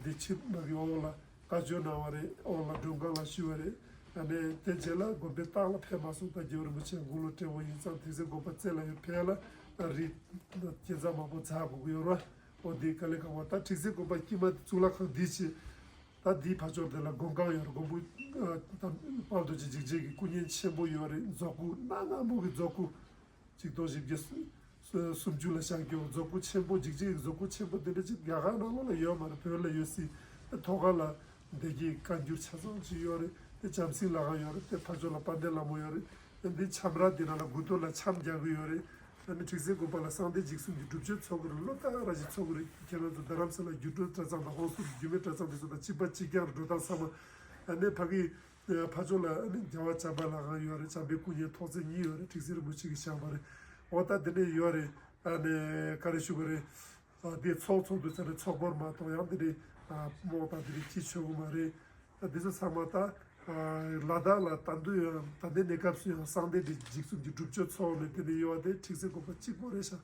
འདི་ཕྱི་མ་གི་འོག་ལ་བཀའ་ཆོས་གནང་བ་རེད། འོག་ལ་མགྲོན་ཁང་ལ་ཞུས་པ་རེད། ཨ་ནི་དེ་རྗེས་ལ་དགོན་པའི་ལྟག་ལ་ཕེབས་མ་སོང་། ད་རྒྱལ་བ་རིན་པོ་ཆེ་དགུང་ལོ་བགྲེས་པོ་ཡིན་ཙང་ཁྲིག་རྩེ་དགོན་པ་རྩེ་ལ་ཡོད་ཕེབས་ལ་རི་རྒྱལ་ཚ་མང་པོ་འཛེག་དགོས་ཀྱི་ཡོད་རེད། འོ་འདི་དཀའ་ལས་ཁག་པོ། ད་ཁྲིག་རྩེ་དགོན་པ་དཀྱིལ་མ་དེ་གཙུག་ལག་ཁང་འདི་བྱས། ད་འདིའི་ཕར་ཕྱོགས་དེ་ལ་མགོན་ཁང་ཡོད་རེད། མགོན་པོ་ཨ་ད་དཔལ་རྡོ་རྗེ་འཇིགས་བྱེད་ཀྱི་སྐུ་བརྙན་ཆེན་པོ་ཡོད་རེད། མཛོ་སྐུ་གནའ་སྔ་མོ་གི་མཛོ་སྐུ། ཆིག་སྟོང་བཞི་བརྒྱ་སུམ་ཅུ་ལ་བཞེངས་ཀྱི་མཛོ་སྐུ་ཆེན་པོ། འཇིགས་བྱེད་ཀྱི་མཛོ་སྐུ་ཆེན་པོ་དེ་འདྲ་ཅིག་རྒྱ་གར་ནང་ལོགས་ལ་ཡོད་མ་རེད། བོད་ལ་ཡོད་སྲིད། ཐོག་ཁ་ལ་བདེ་སྐྱིད་བཀའ་འགྱུར་ཆ་ཚང་ཅིག་ཡོད་རེད། དེ་བྱམས་སེང་ལྷ་ཁང་ཡོད་རེད། དེ་ཕར་ཕྱོགས་ལ་དཔལ་ལྡན་ལྷ་མོ་ཡོད་རེད། དེ་འདི་ཁྱམས་ར་འདི་ནང་ལ་དགུ་ཐོག་ལ་འཆམ་རྒྱག་གི་ཡོད་རེད། ཨ་ནི་ཁྲིག་རྩེ་དགོན་པ་ལ་གསང་བདེ་འཇིགས་གསུམ་གྱི་སྒྲུབ་མཆོད་ཚོགས་ཀྱི་རེད། ལོ་ལྟར་ར་ཞིག་ཚོགས་ཀྱི་རེད། ཁྱེད་རང་ཚོ་རྡ་རམ་ས་ལ་སྒྱུ་འཕྲུལ་གྲྭ་ཚང་དང་ཧོར་སུར་སྒྱུ་མའི་གྲྭ་ཚང་དེ་ཚོ་དང་གཅིག་པ་གཅིག་རྐྱང་རེད། འགྲོ་སྟངས་ཚང་མ། ཨ་ནི་ཕ་གི་ཕར་ཕྱོགས་ལ་ཨ་ནི་རྒྱལ་བ་བྱམས་པ་ལྷ་ཁང་ཡོད་རེད། བྱམས་པའི་སྐུ་བརྙན་ཐོག་བརྩེགས་གཉིས་ཡོད་རེད། ཁྲིག་རྩེ་རིན་པོ་ཆེ་གིས་བཞེངས་པ་རེད། འོ་ད་དེ་འདྲ་ཡོད་རེད། ཨ་ནི་ག་རེ་ཞུ་དགོས་རེད། ཨ་དེ་ཚོགས་ཚོགས་དུས་ཙམ་ནས་ཚོགས་འཁོར་མ་གཏོགས་ཡང་དེ་འདྲའི་ཨ་རྨོག་དང་དེ་འདྲའི་ཅིག་ཆོད་ཀྱི་མ་རེད། ཨ་དེ་ཚོ་ཚང་མ་ད་ཨ་ལ་དྭགས་ལ་ད་དུང་ཡང་ད་ལྟའི་གནས་སྐབས་སུ་ཡང་གསང་བདེ་འཇིགས་གསུམ་གྱི་སྒྲུབ་མཆོད་ཚོགས་ནས་དེ་འདྲ་ཡོད་པ་དེ་ཁྲིག་རྩེ་དགོན་པ་གཅིག་པོ་རེད་ཤག་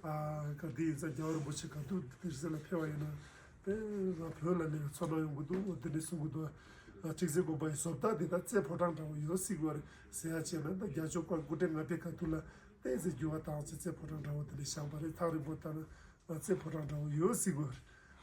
ཨ་ག་དེ་ཡིན་ཙང་རྒྱལ་བ་རིན་པོ་ཆེ་ག་དུས་དེ་ཚོ་ལ་ཕེབས་པ་ཡིན་ན། དེ་ང་བོད་ལ་ནི་ཚོར་སྣང་ཡོང་གི་འདུག་འོ་དེ་འདྲ་གསུང་གི་འདུག་ཨ་ཁྲིག་རྩེ་དགོན་པ་ཡི་བཟོ་ལྟ་འདི་ད་རྩེ་ཕོ་བྲང་འདྲ་བོ་ཡོད་སྲིད་པ་རེད། ཟེར་ཡ་བྱས་ན་ད་རྒྱལ་མཆོག་བཀའ་སྐུ་ཕྲེང་ལྔ་པའི་སྐབས་དུས་ལ་ཏོག་ཙམ་འགྱུར་བ་བཏང་བྱས་རྩེ་ཕོ་བྲང་འདྲ་བོ་དེ་འདྲ་བཞེངས་པ་རེད། ཐག་རིང་པོ་ལྟ་ན་ང་རྩེ་ཕོ་བྲང་འདྲ་བོ་ཡོད་སྲིད་པ་རེད།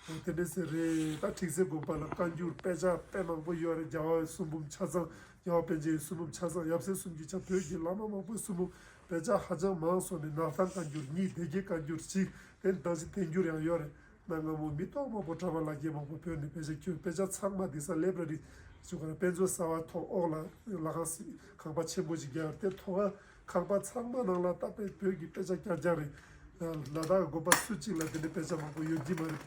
འོ་དེ་འདྲ་ཟེར་རེད། ད་ཁྲིག་རྩེ་དགོན་པ་ལ་བཀའ་འགྱུར་དཔེ་ཆ་དཔེ་མང་པོ་ཡོད་རེད། རྒྱལ་བ་གསུང་འབུམ་ཆ་ཚང་། རྒྱལ་བ་པཎ་ཆེན་གསུང་འབུམ་ཆ་ཚང་། ཡབ་སྲས་གསུམ་གྱི་ཆ། བོད་ཀྱི་བླ་མ་མང་པོའི་གསུང་འབུམ་དཔེ་ཆ་ཧ་ཅང་མང་སོང་ནས་ནག་ཐང་བཀའ་འགྱུར་གཉིས། སྡེ་དགེ་བཀའ་འགྱུར་གཅིག་དེ་ནི་ད་ཅི་དེབ་འགྱུར་ཡང་ཡོད་རེད། གནའ་སྔ་མོ་མི་སྟོབས་མང་པོ་གྲྭ་པ་ལག་རྒྱས་མང་པོ་བོད་ནས་དཔེ་ཆ་ཁྱོན་དཔེ་ཆ་ཚང་མ་འདི་ས་ལེབ་ར་རི་ཞུ་ག་ར་དཔེ་མཛོད་གསར་པ་ཐོག་འོག་ལ་ལྷ་ཁང་སྲིད་ཁང་པ་ཆེན་པོ་ཞིག་རྒྱག་ཡོད་རེད། དེ་ཐོག་ཁང་པ་ཚང་མ་ནང་ལ་ད་དཔེ་བོད་ཀྱི་དཔེ་ཆ་རྐྱང་རྐྱང་རེད། ལ་དྭགས་དགོན་པ་སུ་གཅིག་ལ་དེ་འདྲའི་དཔེ་ཆ་མང་པོ་ཡོད་ཀྱི་མ་རེད།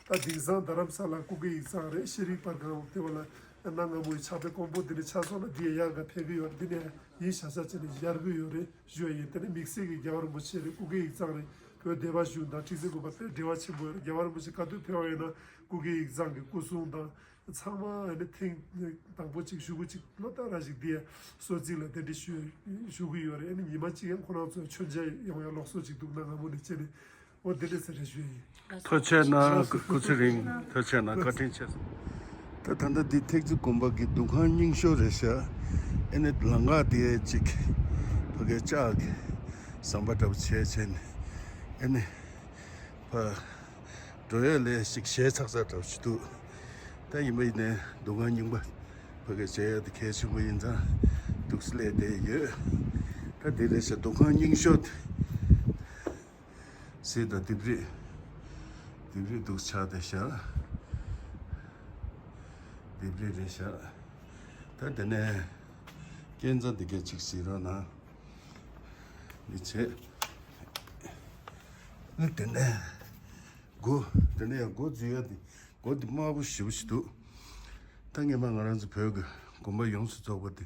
ད་དེང་སང་རྡ་རམ་ས་ལ་སྐུ་སྒེར་ཡིག་ཚང་རེད། ཤེས་རིག་པར་ཁང་དེ་བ་ལ་གནའ་སྔ་མོ་ཡི་ཕྱག་དཔེ་དཀོན་པོ་དེ་འདྲ་ཆགས་སོང་ན་འདི་ཡང་ཡར་འགའ་ཕེབས་ཀྱི་ཡོད་རེད། འདི་ནས་ཡིན་ཤ་ཤ་བྱས་ནས་ཡར་གི་ཡོད་རེད་ཞུ་ཡ་ཡིན། དེ་ནས་དམིགས་བསལ་གྱི་རྒྱལ་བ་རིན་པོ་ཆེ་རེད། སྐུ་སྒེར་ཡིག་ཚང་རེད། བོད་སྡེ་པ་གཞུང་དང་ཁྲི་སེ་དགོན་པ་དཔེ་འབྲེལ་བ་ཆེན་པོ་ཡོད་རེད། རྒྱལ་བ་རིན་པོ་ཆེ་ག་དུས་ཕེབས་པ་ཡིན་ན་སྐུ་སྒེར་ཡིག་ཚང་གི་སྐུ་སྲུང་དང་ཚང་མ་ཨ་ནི་ཐེངས་དང་པོ་གཅིག་ཞུ་གི་གཅིག་ལོ་ལྟར་ར་ཞིག་འདི་གསོལ་ཚིགས་ལ་དེ་འདྲ་ཞུ་ཞུ་གི་ཡོད་རེད། ཨ་ནི་ཉི་མ་གཅིག་ཡང་ཁོ་རང་ཚོ་མཆོད་མཇལ་ཡོང་ཡ་ལོགས་སུ་གཅིག་འདུག་ན་སྔ་མོ་ནས་བྱས་ནས། འོ་དེ་འདྲ་ཟེར་རེ་ཞུ་ཡིན། ཐུགས་རྗེ་ཆེ་གནང་། སྐུ་ཚེ་རིང་། ཐུགས་རྗེ་ཆེ་གནང་། བཀའ་དྲིན་ཆེ། ད་ད་ལྟ་འདི་ཐེག་ཆུ་དགོན་པ་གི་འདུ་ཁང་རྙིང་ཤོས་རེད་ཤག་ཨེ་ནི་ལམ་ཁ་དེ་ཅིག་ཕ་གིའི་ལྕགས་ཀྱི་ཟམ་པ་འདྲ་པོ་བྱས་བྱས་ནས་ཨེ་ནི་ཕ་འགྲོ་ཡ་ལས་ཅིག་ཞེད་ཚགས་ཚ་འདྲ་པོ་ཞིག་འདུག་ད་ཡིན་པ་ཡིན་ནའི་འདུ་ཁང་རྙིང་པ་ཕ་གིར་མཇལ་ཡ་དེ་གལ་ཆེན་པོ་ཡིན་ཙང་འདུག་སེ་སླེབས་བསྡད་ཡོད། ད་དེ་རེད་ཤག་འདུ་ཁང་རྙིང་ཤོས་དེ། གཟིགས་དང་། ལྡེབས་རིས། ལྡེབས་རིས་འདུག་ཆགས་བསྡད་ཤག་ལྡེབས་རིས་རེད་ཤག་ད་དེ་ནས་སྐས་འཛེག་འདི་ག་ཅིག་གཟིགས་རོགས་གནང་། འདི་བྱས། ཨ་དེ་ནས་སྒོ། དེ་ནས་ཡང་སྒོ་འཛུལ་ཡ་དེ། སྒོ་འདི་དམར་པོ་ཞེ་པོ་ཞིག་འདུག་ད་སྔོན་མ་ང་རང་ཚོ་བོད་ཀྱི་དགོན་པ་ཡོངས་སུ་རྫོགས་པ་དེ་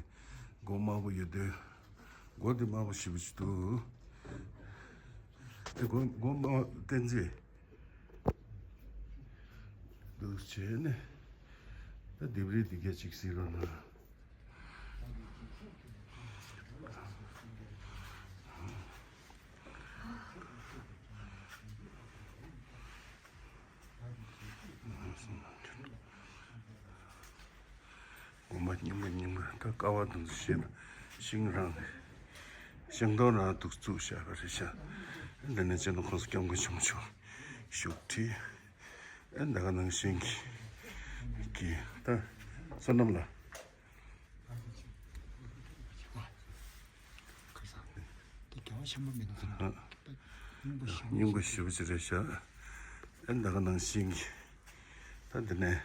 སྒོ་དམར་པོ་ཡོད་དུས། སྒོ་འདི་དམར་པོ་ཞེ་པོ་ཞིག་འདུག་དེ་སྒོ་སྒོ་དམར་བསྟན་འཛིན་འདུག་བྱས་ནས། ད་ལྡེབས་རིས་འདི་ག་ཅིག་གཟིགས་རོགས་གནང་། སྒོ་དམར་རྙིང་པ་རྙིང་པ། ད་ཀ་བ་དང་ཤིང་ཤིང་རང་ཤིང་སྡོང་རང་འདུག་བཙུགས་བཞག་པ་རེད་ཤག་འདི་ནས་སྤྱི་ནོར་༸གོང་ས་༸སྐྱབས་མགོན་ཆེན་པོ་མཆོག་བཞུགས་ཁྲི། ཨེ་འདི་ག་ནང་བཞིན་གྱི་གི་ད་བསོད་ནམས་ལ། དེ་རྒྱལ་བ་ཆེན་པོ་མིན་ནོ། ཨ། སྙིང་པོ་ཞེ་པོ་ཅིག་རེད་ཤག་ཨེ་འདི་ག་ནང་བཞིན་གྱི་ད་འདི་ནས་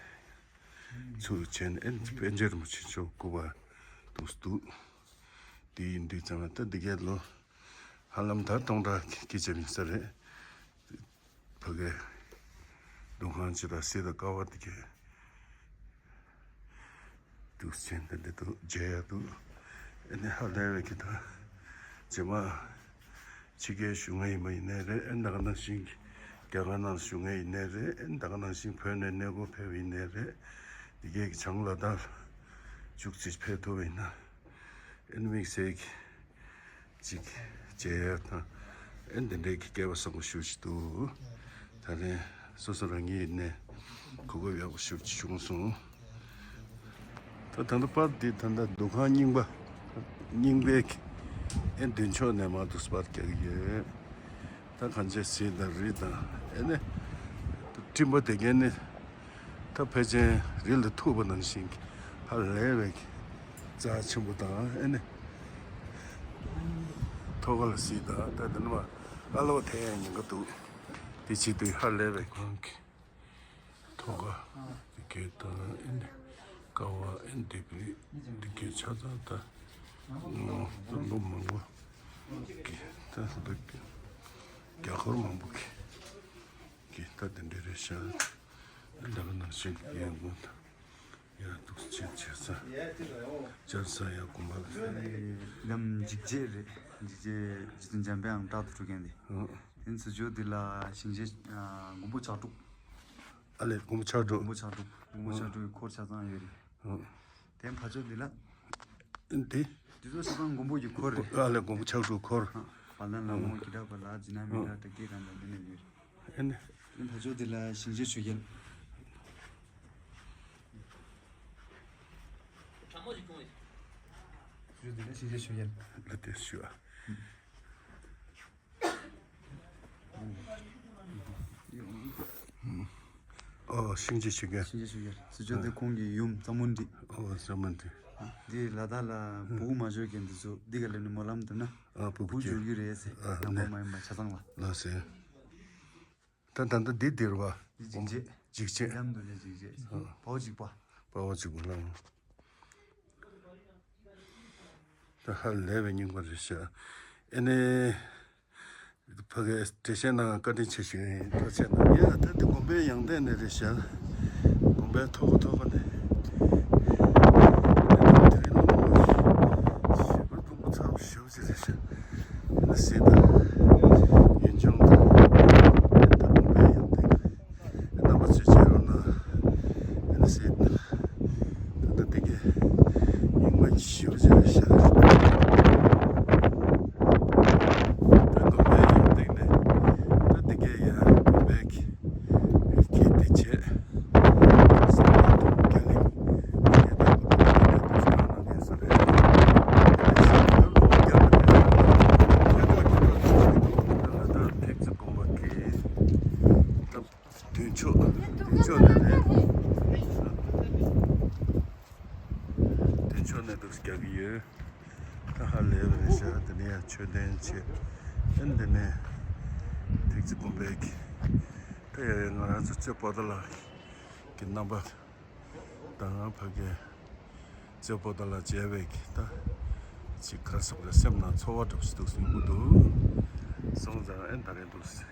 ཚུར་བྱས་ནས་ཨེ་པཎ་ཆེན་རིན་པོ་ཆེ་མཆོག་སྐུ་པར་འདུག་འདུག་དེ་ཡིན་དུས་ཙམ་ལ་ད་འདི་གའི་ལོ་ཧ་ལམ་ད་སྟོང་ཕྲག་གི་སྐད་ཆ་མིན་ས་རེད། ཕ་གི་ འདུ་ཁང་ཅིག་དང་གཟི་དང་ཀ་བ་དེ་གས་འདུག་སེ་བྱས་འདི་འདྲ་འདུག་མཇལ་ཡག་འདུག་ཨ་ནི་ཧ་ལས་པའི་གི་ད་རྗེས་མ་ཕྱི་རྒྱལ་བཞུགས་མཁན་ཡིན་པ་ཡིན་ནའི་རེད། ཨ་ནི་ད་ག་ནང་བཞིན་རྒྱ་གར་ནང་བཞུགས་མཁན་ཡིན་ནའི་རེད། ཨ་ནི་ད་ག་ནང་བཞིན་བོད་ནས་གནས་སྐོར་ཕེབས་པ་ཡིན་ནའི་རེད། འདི་གས་ཀྱི་བྱང་ལ་དྭགས་ལ་བཅུ་གཅིག་ཕེབས་ཐུབ་པ་ཡིན་ན་ཨ་ནི་དམིགས་བསལ་གྱི་ཅིག་མཇལ་ཡག་དང་ཨེ་འདི་འདྲའི་གི་སྐལ་བ་བཟང་པོ་ཞེ་ཅིག་འདུག་ད་རེས་སོ་སོ་རང་ཉིད་ནས་གོ་སྐབས་ཡག་པོ་ཞེ་ཅིག་བྱུང་སོང་། ད་ད་ལྟ་པར་འདི་ད་ལྟ་འདུ་ཁང་རྙིང་པ་རྙིང་པའི་གི་ཨེ་མདུན་ཕྱོགས་ནས་མར་འདུག་སེ་པར་རྒྱག་གི་ཡོད། ད་གང་ཅི་གཟི་དང་རི་དང་ཨེ་ནི་སྤྲིན་པ་དེ་གས་ནི། ད་ཕལ་ཆེར་རི་ལ་ཐུག་པ་ནང་བཞིན་གྱི་ཧ་ལས་པའི་རྩ་ཆེན་པོ་དང་ཨེ་ནི་ཐོག་ཁ་ལ་གཟིགས་དང་ད་དེ་ནི་མ་ཨ་ལོ་དེ་ཡང་ཉེན་ཁ་འདུག་དེ་བྱེད་དུས་ཧ་ལས་པའི་ཁོང་གི་ཐོག་ཁ་དེ་གས་དང་ཨེ་ནི་ཀ་བ་ཨེ་ནི་དེ་བི་དེ་གས་ཆ་ཚང་ད་ལོ་མང་པོ་གི་ད་ལོ་རྒྱ་ཁོར་མང་པོ་གི་གི་ད་དེ་འདྲ་རེད་ཤག་ད་ག་ནང་བཞིན་གྱི་ཡོད་དགོས་ད། ཡ་འདུག་སེ་བྱས་བྱས་ས། བཅར་ས་ཡ་དགོན་པ་ལ། ལམ་འཇིགས་བྱེད་རེད། འཇིགས་བྱེད་རྗེ་བཙུན་འཇམ་དཔལ་དབྱངས་རྟག་ཏུ་སྤྲུལ་མཁན་དེ། ཨང་། དེ་ཚུར་ཕྱོགས་འདི་ལ་ཞིང་ཆེན་མགོན་པོ་ཕྱག་དྲུག་ཨ་ལས་མགོན་པོ་ཕྱག་དྲུག་མགོན་པོ་ཕྱག་དྲུག་མགོན་པོ་ཕྱག་དྲུག་གི་འཁོར་ཆ་ཚང་ཡོད་རེད། ཨང་། དེ་ཕར་ཕྱོགས་འདི་ལ། འདི། འདི་ཚོ་ཆ་ཚང་མགོན་པོ་ཡི་འཁོར་རེད། ཨ་ལས་མགོན་པོ་ཕྱག་དྲུག་འཁོར། ཨ། བ་ལ་ལ་མོ་གི་འདྲ་བ་ལ་ཇི་ན་མི་འདྲ་དྲ་སྐད་གང་འདྲ་འདི་ནས་ཡོད་རེད། ཨེ་ནི། ཨེ་ཕ་ཇོ་དེ་ལ་ཞིང་ཆེན་ཆོས་རྒྱལ། ཕ་ཇོ་དེ་ལ་ཞིང་ཆེན་ཆོས་རྒྱལ། ལ་དེ་ཞུ་ཨ། ཨོ་ཞིང་ཆེན་ཆོས་རྒྱལ། ཞིང་ཆེན་ཆོས་རྒྱལ། སྲིད་ཇོ་དེ་ཁོང་གི་ཡུམ་ཙ་མོ་འདི། ཨོ་ཙ་མོ་འདི། འདི་ལ་དྭགས་ལ་བུ་གུ་མ་བྱོས་མཁན་འདི་ཚོ་འདི་ག་ལེབ་ནས་སྨོན་ལམ་འདེབས་ན། ཨ་བུ་གུ་བྱོས། བུ་གུ་བྱོས་ཀྱི་རེད་ཟེར། ཨ་ནང་པ་ནས་མ་ཡིན་པ་ཆ་ཚང་ལ། ལགས་སེ། ད་ད་ལྟ་འདི་འདིར་བ། འདི་འཇིགས་བྱེད། འཇིགས་བྱེད། ལམ་དུ་ནས་འཇིགས་བྱེད། ཨ། དཔའ་བོ་གཅིག་པ། དཔའ་བོ་གཅིག་པ་ལ། ད་ཧ་ལས་པའི་རྙིང་པ་རེད་ཤག་ཨེ་ནས། ཕ་གིའི་འགྲེལ་བཤད་གནང་བཀའ་དྲིན་ཆེ་ཞུ་ཡིན། ཐུགས་རྗེ་གནང་། ཡ་ད་འདི་དགོན་པའི་ཡང་སྟེང་ནས་རེད་ཤག་དགོན་པའི་ཐོག་ཁ་ཐོག་ཁ་ནས། དེ་རིང་ལོ་ངོ་ཞེ་པོ་སྤུན་པོ་ཚ་པོ་ཞེ་པོ་ཅིག་རེད་ཤག་ཨེ་ནས་གཟིགས་དང་། ཡུལ་ལྗོངས་དང་། ཨེ་ད་དགོན་པའི་ཡང་སྟེང་ནས་རྣམ་པ་ཚོས་མཇལ་རོགས་གནང་། ཨེ་ནས་གཟིགས་དང་། ད་ལྟ་འདི་གའི་རྙིང་པ་ཞེ་པོ་ཅིག་རེད་ཤག་ད་དགོན་པའི་ཡང་སྟེང་ནས་ད་འདི་གའི་ཡང་དགོན་པའི་གི་དེ་བྱས། མདུན་ཕྱོགས་མདུན་ཕྱོགས་ནས་རེད། མདུན་ཕྱོགས་ནས་འདུག་རྒྱག་གི་ཡོད། ད་ཧ་ལས་པ་རེད་ཤག་དེ་ནས་ཡང་མཆོད་རྟེན་བྱས། ཨ་ནི་དེ་ནས་ཐེག་ཆེན་དགོན་པའི་གི་ད་ཡ་ཡ་ང་རང་ཚོ་རྩེ་པོ་ཏ་ལ་གི་རྣམ་པ་དང་ཕ་གི་རྩེ་པོ་ཏ་ལ་མཇལ་བའི་གི་ད་ཅིག་ག་རེ་ཟེར་དགོས་རེད། སེམས་ནང་ཚོར་བ་འདྲ་པོ་ཞིག་འདུག་སེ་ཡོང་གི་འདུག་སོང་ཙང་ཨེ་ད་རེས་འདུག་སེ།